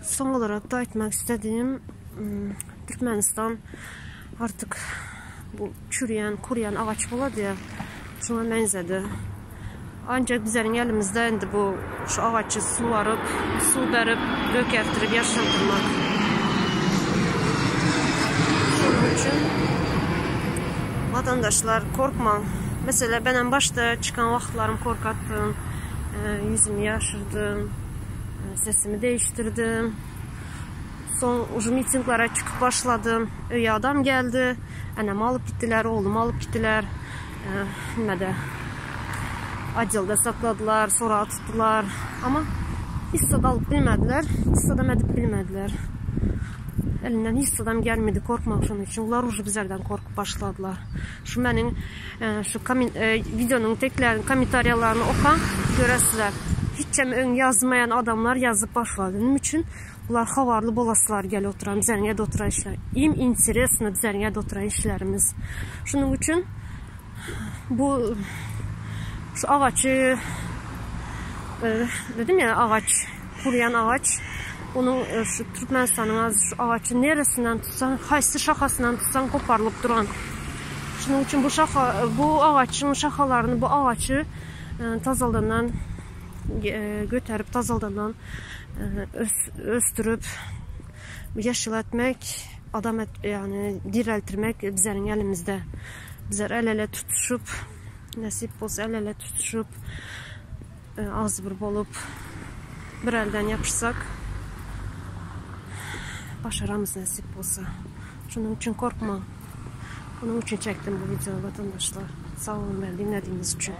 Son olarak da aýtmak istediğim Türkmenistan artık bu çürüyen, kuruyan ağaç bolady ya, şuna benzedi. Ancak bizlerin elimizde indi bu şu ağaçı suvarıp, su berip, gökertirip yaşlandırmak. Şunun için vatandaşlar korkma. Mesela ben en başta çıkan vaxtlarım korkattım. Yüzümü yaşırdım. Sesimi değiştirdim. Son ucu mitinglere çıkıp başladım. Öye adam geldi. Anamı alıp gittiler, oğlumu alıp gittiler. Nime de Acılda sakladılar, sonra tuttular. Ama hiç de alıp bilmediler. Hiç adam edip bilmediler. Elinden hiç adam gelmedi korkmak şunun için. Ular ucu bizlerden korkup başladılar. Şu menin e, şu e, videonun teklerini, kommentariyalarını okan göresizler. Hiç ön yazmayan adamlar yazıp başladı. Nime üçün? Bular havarlı bolasılar gel oturan, bizlerine de oturan işler. Im interesno bizlerine de oturan işlerimiz. Şunun üçün bu şu ağacı e, dedim ya ağaç, kuruyan ağaç onun e, şu Türkmenistan'ın az şu ağacı neresinden tutsan, qaysı şahasından tutsan koparılıp duran. Şunun üçün bu şaha, bu ağacın şahalarını, bu ağacı e, tazaldandan e, götürüp tazaldandan e, östürüp yaşıl etmek, adam et, yani direltirmek bizlerin elimizde. Bizler el ele tutuşup, nasip olsa el ele tutuşup, e, az bir bolup bir elden yapışsak başaramız nasip olsa. Şunun için korkma. Bunun için çektim bu videoyu vatandaşlar. Sağ olun beni dinlediğiniz için.